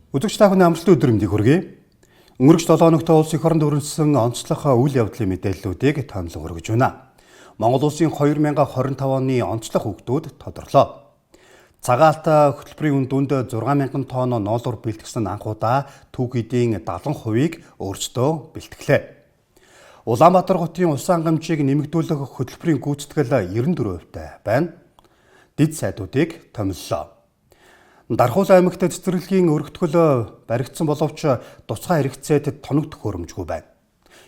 Үзэгч та бүхний амралтын өдөр мэндийг хүргэе. Өнгөрөх 7 хоногт улс эх оронд өрнөсөн онцлог үйл явдлын мэдээллүүдийг томилон хүргэж байна. Монгол улсын 2025 оны онцлог хүүхдүүд тодорлоо. Цагаалт хөтөлбөрийн үн дүнд 6000 тонн ноолуур бэлтгэсэн анх удаа түүхийдийн 70%-ийг өөрсдөө бэлтгэлээ. Улаанбаатар хотын усан хангамжийг нэмэгдүүлэх хөтөлбөрийн гүйцэтгэл 94% байна. Дэд сайдуудыг томиллоо. Дархуул аймагт цэцэрлэгийн өргөтгөл баригдсан боловч тусгай хэрэгцээд тоног төхөөрөмжгүй байна.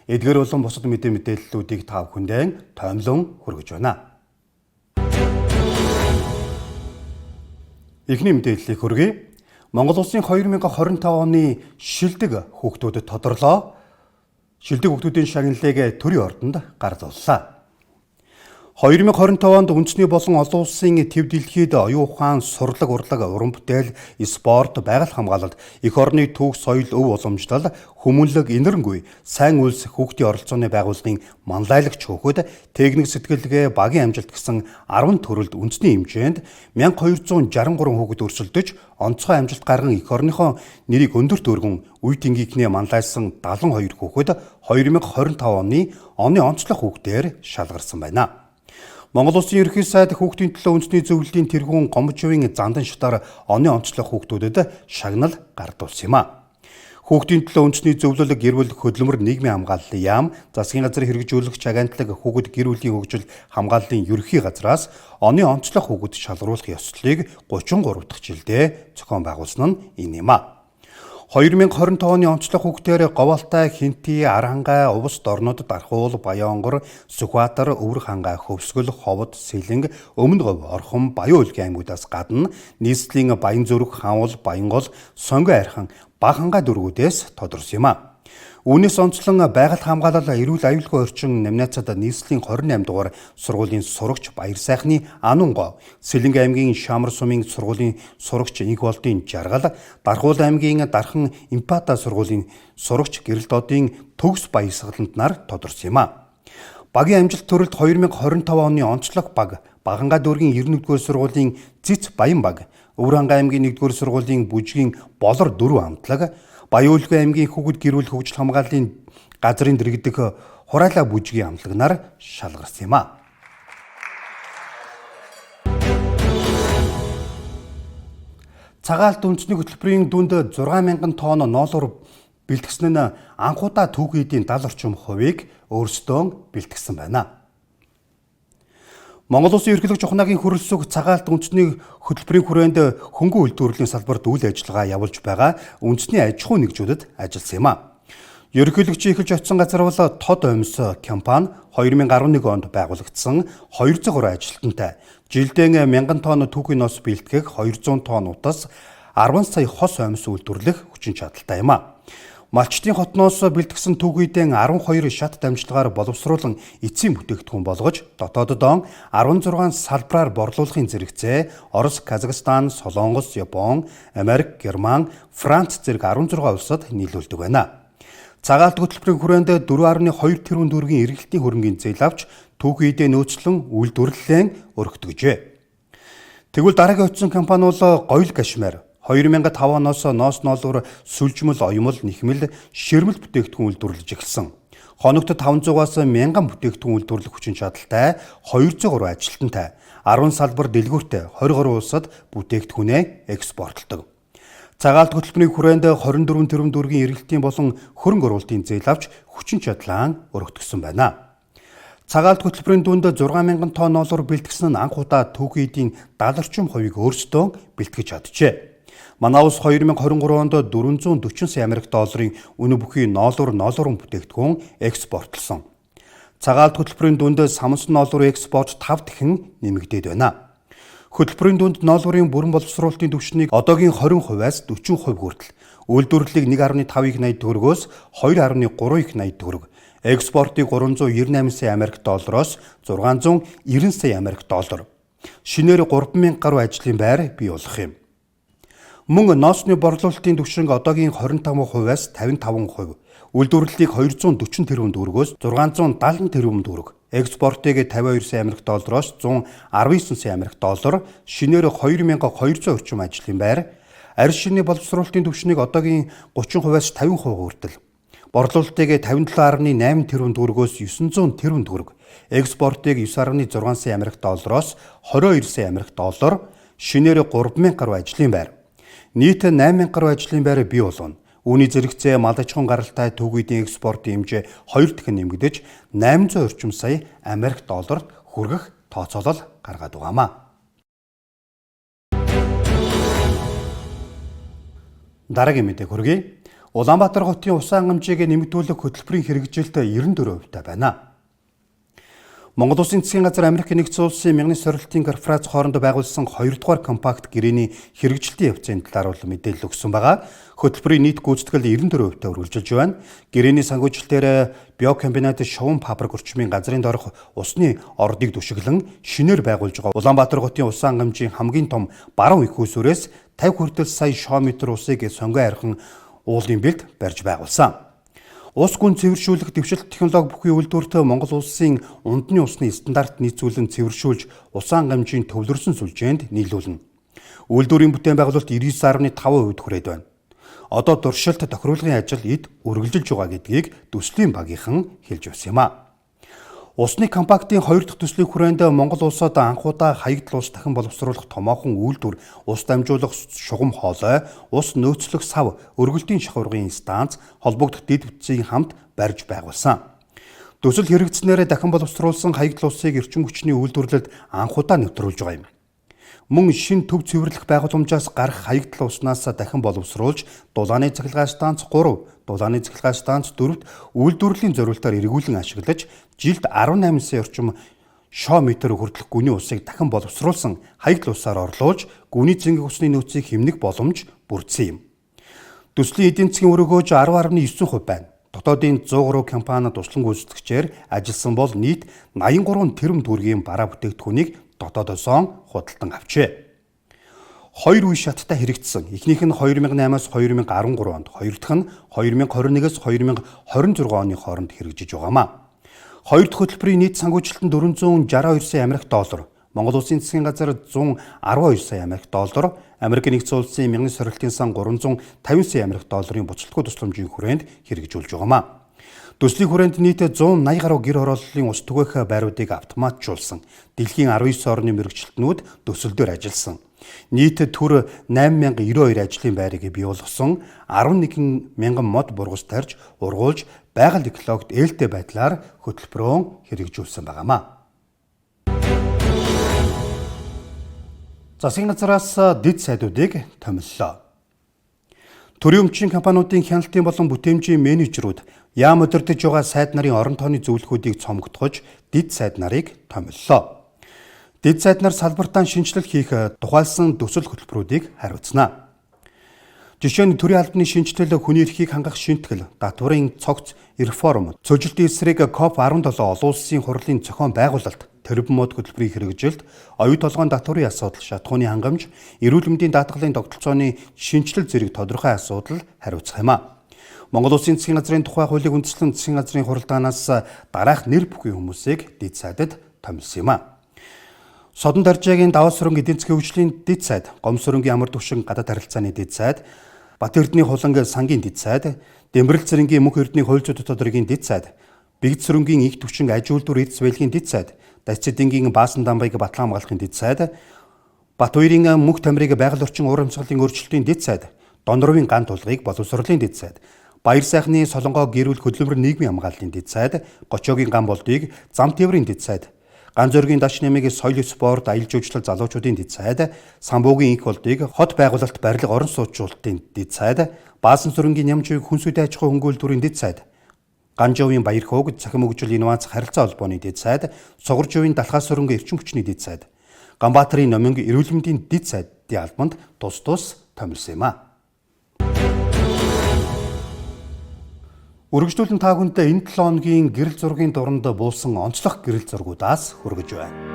Эдгээр болон бусад мэдээллүүдийг та бүхэндээ томилон хүргэж байна. Эхний мэдээллийг хүргэе. Монгол улсын 2025 оны шилдэг хүүхдүүдэд тодорлоо. Шилдэг хүүхдүүдийн шагналыг төрийн ордонд гарлууллаа. 2025 онд үндэсний болон олон улсын төв дэлхийд оюун ухаан, сурлаг, урлаг, уран бүтээл, спорт, байгаль хамгаалалт, эх орны түүх, соёл, өв уламжлал, хүмүүнлэг, энэрэнгүй, сайн үйлс, хүүхдийн оролцооны байгууллагын манлайлагч хөөхөд, техник сэтгэлгээ, багийн амжилт гэсэн 10 төрөлд үндэсний хэмжээнд 1263 хүүхэд өрсөлдөж, онцгой амжилт гарган эх орныхоо нэрийг өндөрт өргөн үе тэнгийнхнээ манлайлсан 72 хүүхэд 2025 оны онцлог хүүхдээр шалгарсан байна. Монгол Улсын Ерөнхий сайд хүүхдийн төлөө үндэсний зөвлөлийн тэргүүн Гомбожовын зандан шатаар оны онцлог хүүхдүүдэд шагнал гардуулсан юм а. Хүүхдийн төлөө үндэсний зөвлөл гэр бүл хөдөлмөр нийгмийн хамгааллын яам, засгийн газрын хэрэгжүүлэгч агентлаг хүүхэд гэр бүлийн хөгжил хамгааллын ерөнхий газраас оны онцлог хүүхэд шалгаруулах ёслолыг 33 дахь жилдээ зохион байгуулсан нь энэ юм а. 2025 оны онцлог хүүхдээр Говьалтай, Хинти, Архангай, Увс дорнод, Дархуул, Баян-Онгор, Сүхбаатар, Өвөр хангай, Хөвсгөл, Ховд, Сэлэнг, Өмнө Говь, Орхон, Баян-Өлгийн аймагудаас гадна нийслэлийн Баян-Зүрх, Ханвал, Баянгол, Сонгон Айрхан, Баг-Хангай дүүргүүдээс тодорсон юм а. Үүнээс онцлон байгаль хамгаалал, эрүүл аюулгүй орчин Намнаацад нийслэлийн 28 дугаар сургуулийн сурагч Баяр сайхны Анунгоо, Сэлэнг аймгийн Шамар сумын сургуулийн сурагч Инх болдын Жаргал, Дархуул аймгийн Дархан Импата сургуулийн сурагч Гэрэлт одын Төгс Баясгаланд нар тодорсон юм а. Багийн амжилт төрөлд 2025 оны онцлог баг Баганга дүүргийн 91-р сургуулийн Цэц Баян баг, Өвөр хангай аймгийн 1-р сургуулийн Бүжгийн Болор 4 амтлаг, Баян-Өлгөн аймгийн хүүхэд гэр бүл хөгжил хамгааллын газрын дэргэдэх Хураалаа бүжгийн амтлагнаар шалгарсан юм а. Цагаалт үндэсний хөтөлбөрийн дүнд 6000 тонн ноолуур бэлтгэсэн нь анх удаа түүхийдийн 70 орчим хувийг өөрсдөө бэлтгэсэн байна. Монгол Улсын ерөнхийлөгч Ухнаагийн хүрэлцүүг цагаалт үндэсний хөтөлбөрийн хүрээнд хөнгөн үйлдвэрлэлийн салбарт үйл ажиллагаа явуулж байгаа үндэсний аж ахуй нэгжүүдэд ажилласан юм а. Ерөнхийлөгчийн эхэлж очисон газар бол Тод Омс компани 2011 онд байгуулагдсан 203 ажилтнтай. Жилдээ 1000 тонн түүхийн ноос бэлтгэх 200 тонн утас 10 сая хос омс үйлдвэрлэх хүчин чадалтай юм а. Малчдын хотноос бэлтгэсэн түүхийдэн 12 шат дамжлагаар боловсруулан эцсийн бүтээгдэхүүн болгож дотооддоо 16 салбараар борлуулахын зэрэгцээ Орос, Казахстан, Солонгос, Япон, Америк, Герман, Франц зэрэг 16 улсад нийлүүлдэг байна. Цагаалт хөтөлбөрийн хүрээнд 4.2 тэрбум төгрөгийн эргэлтийн хөрөнгийн зээл авч түүхийдээ нөөцлөн үйлдвэрлэлээ өргөтгөжээ. Тэгвэл дараагийн очсон компани бол Гоёл Кашмир. 2005 оноос ноос ноолуур сүлжмэл, оёмол, нэхмэл, ширмэл бүтээгдэхүүн үйлдвэрлэж эхэлсэн. Хоногт 500-аас 1000 бүтээгдэхүүн үйлдвэрлэх хүчин чадалтай 203 ажилтнтай 10 салбар дэлгүүртэй 20 улсад бүтээгдэхүүнээ экспортлдог. Цагаалт хөтөлбөрийн хүрээнд 24 тэрбум төгрөгийн эргэлтийн болон хөрөнгө оруулалтын зээл авч хүчин чадлаа өргөтгсөн байна. Цагаалт хөтөлбөрийн дүнд 6000 тонн ноолуур бэлтгэсэн нь анх удаа түүхийдийн 70 орчим хувийг өөрсдөө бэлтгэж чаджээ. Манай улс 2023 онд 440 сая Америк долларын үнэ бүхий ноолуур ноолуурын бүтээгдэхүүн экспортлсон. Цагаалт хөтөлбөрийн дүнд самсан ноолуурын экспорт 5 дахин нэмэгдээд байна. Хөтөлбөрийн дүнд ноолуурын бүрэн боловсруулалтын түвшнийг одоогийн 20%-аас 40% хүртэл, үйлдвэрлэлийг 1.5 их 80 төгрөгөөс 2.3 их 80 төгрөг, экспортыг 398 сая Америк доллароос 690 сая Америк доллар. Шинээр 3000 гаруй ажлын байр бий болох юм. Мөн ноосны борлуулалтын түвшинг одоогийн 25%-аас 55%, үйлдвэрлэлийг 240 тэрбум төгрөгөөс 670 тэрбум төгрөг, экспортыг 52 сая Америк доллароос 119 сая Америк доллар, шинээр 2200 орчим ажлын байр, Арьс шинийн боловсруулалтын түвшнийг одоогийн 30%-аас 50% хүртэл, борлуулалтыг 57.8 тэрбум төгрөгөөс 900 тэрбум төгрөг, экспортыг 9.6 сая Америк доллароос 22 сая Америк доллар, шинээр 3000 гаруй ажлын байр. Нийт 8000 гаруй ажлын байр бий болгоно. Үүний зэрэгцээ мал аж ахуйн гаралтай түүгийдийн экспортын хэмжээ 2 дахин нэмэгдэж 800 орчим сая Америк долларт хүргэх тооцоолол гаргаад байгаамаа. Дараагийн мэдээг хүргэе. Улаанбаатар хотын усан хангамжийг нэмэгдүүлэх хөтөлбөрийн хэрэгжилт 94% та байна. Монгол Улсын засгийн газар Америк нэгдсэн улсын мянганы сорилтын корпорац хоорондоо байгуулсан 2 дугаар компакт гэрээний хэрэгжилтийн явцын талаар бол мэдээлэл өгсөн байгаа. Хөтөлбөрийн нийт гүйцэтгэл 94% та үргэлжилж байна. Гэрээний санхүүжилтээр биокомбинат шуван фабрик орчмын газрын доорх усны ордыг түшиглэн шинээр байгуулж байгаа Улаанбаатар хотын усан хангамжийн хамгийн том баруун их усүрээс 50 хүртэл сая шометр усыг сонгон архан уулын бэлд барьж байгуулсан. Ус гүн цэвэршүүлэх дэвшилт технологи бүхий үйлдвэрт Монгол улсын ундны усны стандарт нийцүүлэн цэвэршүүлж усан хангамжийн төвлөрсөн сүлжээнд нийлүүлнэ. Үйлдвэрийн бүтээн байгуулалт 99.5% хүрээд байна. Одоо туршилт тохируулгын ажил эд үргэлжилж байгаа гэдгийг төслийн багийнхан хэлж байсан юм а. Усны компактын 2 дахь төслийн хүрээнд Монгол улсад анхудаа хаягдл ус дахин боловсруулах томоохон үйлдвэр, ус дамжуулах шугам хоолой, ус нөөцлөх сав, өргөлтийн шахуургын станц, холбогдох дэд бүтцийн хамт барьж байгуулсан. Төсөл хэрэгжснээр дахин боловсруулсан хаягдл усыг эрчим хүчний үйлдвэрлэлд анхудаа нэвтрүүлж байгаа юм. Мөн шин төв цэвэрлэх байгууламжаас гарах хаягдл уснаас дахин боловсруулж дулааны цахилгаан станц 3, дулааны цахилгаан станц 4-т үйлдвэрлэлийн зориултаар эргүүлэн ашиглаж жилд 18 сая орчим шоо метр хүртэлх гүний усыг дахин боловсруулсан хаягдл усаар орлуулж гүний цэнгэг усны нөөцийг хэмнэх боломж бүрдсэн юм. Төслийн эдийн засгийн өрөөгөөж 10.9% байна. Дотоодын 103 компани туслан гүйцэтгэгчээр ажилласан бол нийт 83 тэрбум төгрөгийн бараа бүтээгдэхүүнийг дотоодосоо худалдан авчээ. Хоёр үе шаттай хэрэгжсэн. Эхнийх нь 2008-аас 2013 онд, хоёр дахь нь 2021-ээс 2026 оны хооронд хэрэгжиж байгаамаа. Хоёр дахь хөтөлбөрийн нийт санхүүжилт нь 462 сая Америк доллар, Монгол Улсын засгийн газар 112 сая Америк доллар, Америк нэгдсэн улсын мянган сорилтын сан 350 сая Америк долларын буцалтгүй тусламжийн хүрээнд хэрэгжүүлж байгаамаа. Төслийн хүрээнд нийт 180 гаруй гэр хорооллын ус түгээх байруудыг автоматжуулсан. Дэлхийн 19 орны мэргэжилтнүүд төсөл дээр ажилласан. Нийт төр 8092 ажлын байрыг бий болгосон, 11 мянган мод бургас тарьж, ургуулж, байгаль экологид ээлтэй байдлаар хөтөлбөрөөн хэрэгжүүлсэн байгаамаа. Засгийн газраас дэд сайдуудыг томиллоо. Төрийн өмчийн компаниудын хяналтын болон бүтээмжийн менежерүүд яам удирдах байгаа сайд нарын орон тооны зөвлөхүүдийг цомогдохож дэд сайд нарыг томиллоо. Дэд сайд нар салбартаа шинэчлэл хийх тухайлсан төсөл хөтөлбөрүүдийг хариуцнаа. Жишээ нь төрийн албаны шинэчлэл, хүний эрхийг хангах шинэтгэл, татварын цогц реформ, цөжилтийн эсрэг COP17 олон улсын хурлын зохион байгуулалт, тэрбум мод хөтөлбөрийн хэрэгжилт, оюу толгойн татварын асуудал, шатахууны хангамж, эрүүл мэндийн даатгалын тогтолцооны шинэчлэл зэрэг тодорхой асуудал хариуцах юм а. Монгол Улсын засгийн газрын тухай хуулийг үндэслэн засгийн газрын хуралдаанаас дараах нэр бүхий хүмүүсийг дэд сайдад томилсон юм а. Содон даржаагийн даваа сүрэнг эдийн засгийн хөгжлийн дэд сайд, гом сүрэнгийн амар төвшин гадаад харилцааны дэд сайд, Бат Эрдэнийн хуланг сангийн дэд сайд, Дэмбэрэл цэрэнгийн мөнх эрдэнийн хууль зүйн дотоод хэргийн дэд сайд, Бэгд сүрэнгийн их түвшинг аж үйлдвэр эд свэлгийн дэд сайд, Дасцэдэнгийн Баасан дамбайг батлан хамгаалахын дэд сайд, Бат хоёрын мөнх тамирыг байгаль орчин уур амьсгалын өөрчлөлтийн дэд сайд, Донорвын ган тулгыг боловсролын дэд сайд, Баяр сайхны Солонгоо гэрүүл хөдөлмөр нийгмийн хамгааллын дэд сайд, Гочоогийн ган болдыг зам тээврийн дэд сайд, Ган зөргийн даш нэмийг соёл спорт аялал жуулчлал залуучуудын дэд сайд, Самбуугийн инх болдыг хот байгуулалт барилга орон сууцчлалтын дэд сайд, Баасан сүрэнгийн нямжийг хүнсүдэ аж ахуй хөнгөлдвөрийн дэд сайд, Ганжовын баяр хөг цахим хөгжил инновац харилцаа холбооны дэд сайд, Сугаржовын далхаа сүрэнгийн эрчим хүчний дэд сайд, Ганбаатарын номинг эрүүл мэндийн дэд сайдын албанд тус тус томилсон юм а. Үргэлжлүүлэн та бүхэндээ энэ 7 хоногийн гэрэл зургийн дуранд буусан онцлог гэрэл зургуудаас хүргэж байна.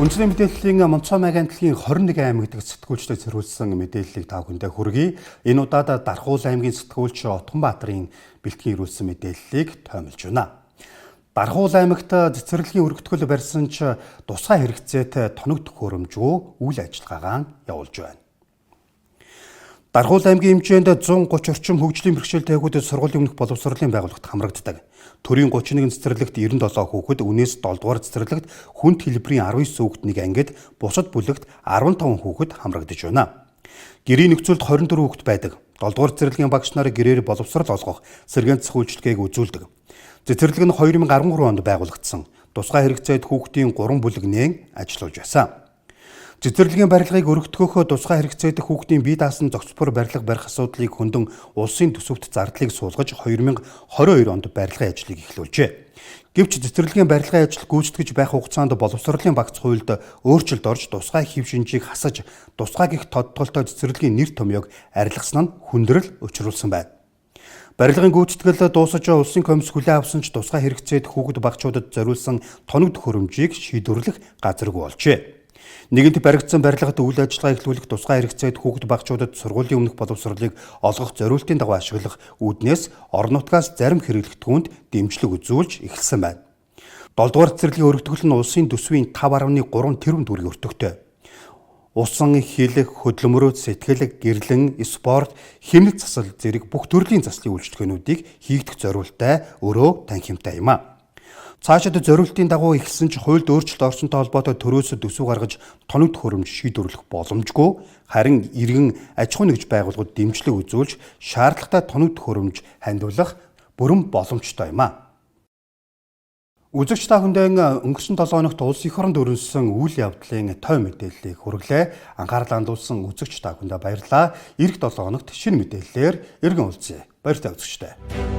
Үндэсний мэдээллийн Монцоо агентлагийн 21 аймаг гэдэг сэтгүүлчдэд зориулсан мэдээллийг та бүхэндээ хүргэе. Энэ удаад Дархуул аймгийн сэтгүүлч Отгонбаатарын бэлтгэн ирүүлсэн мэдээллийг тоомлж байна. Дархуул аймагт цэцэрлэгийн өргөтгөл барьсан ч тусгай хэрэгцээтэй тоног төхөөрөмжгүй үйл ажиллагаагаа явуулж байна. Дархуул аймгийн хэмжээнд 130 орчим хөгжлийн бэрхшээлтэй хүүхдүүд сургуулийн өмнөх боловсролын байгууллагт хамрагддаг. Төрийн 31 цэцэрлэгт 97 хүүхэд, үнээс 7 дугаар цэцэрлэгт хүнд хэлбэрийн 19 хүүхэд нэг ангид, бусад бүлэгт 15 хүүхэд хамрагдаж байна. Гэрийн нөхцөлд 24 хүүхэд байдаг. 7 дугаар цэцэрлэгийн багш нар гэрээр боловсрол олгох сэргээн засах үйлчилгээг үзүүлдэг. Цэцэрлэг нь 2013 онд байгуулагдсан. Тусгай хэрэгцээд хүүхдийн 3 бүлэг нээн ажиллуулж байсан. Цэцэрлэгийн барилгыг өргөтгөхөө тусгай хэрэгцээтэй хүүхдийн бие даасан зохицбор барилга барих асуудлыг хөндөр улсын төсөвт зардлыг суулгаж 2022 онд барилгын ажлыг эхлүүлжээ. Гэвч цэцэрлэгийн барилгын ажил гүйцэтгэж байх хугацаанд боловсролын багц хуульд өөрчлөлт орж тусгай хэв шинжийг хасаж тусгай гих тодтолтой цэцэрлэгийн нэр томьёог арилгасан нь хүндрэл учруулсан байна. Барилгын гүйцэтгэл дуусаж улсын комисс хүлээн авсан ч тусгай хэрэгцээд хүүхэд багчуудад зориулсан тоног төхөөрөмжийг шийдвэрлэх газаргүй болжээ. Нэгэнт баригдсан барилгад үйл ажиллагаа эхлүүлэх тусгай хэрэгцээд хүүхэд багчуудад сургуулийн өмнөх боловсролыг олгох зориултын дагуу ашиглах үүднээс орон нутгаас зарим хэрэглэгдэхүүнд дэмжлэг үзүүлж эхэлсэн байна. 7 дугаар цэцэрлэгийн өргөтгөл нь улсын төсвийн 5.3 тэрбум төгрөгийн өртөгтэй. Усан, хил, хөдөлмөрөд, сэтгэл, гэрлэн, спорт, хэмнэл засал зэрэг бүх төрлийн заслын үйлчилгээнүүдийг хийгдэх зориулттай өрөө танхимтай юм а. Цаашид зориултын дагуу эхэлсэн ч хуульд өөрчлөлт орсонтой холбоотой төрөөс төсөв гаргаж тоног төхөөрөмж шийдвэрлэх боломжгүй, харин иргэн аж ахуй нэгж байгууллагууд дэмжлэг үзүүлж шаардлагатай тоног төхөөрөмж хандивлах бүрэн боломжтой юм а. Үзэгч та бүхэндээ өнгөрсөн 7 хоногт улс эх оронд өрнөсөн үйл явдлын той мэдээллийг хүргэлээ. Анхаарлаа хандуулсан үзэгч та бүхэндээ баярлалаа. Ирэх 7 хоногт шинэ мэдээллээр эргэн уулзъя. Баяртай үзэгчдээ.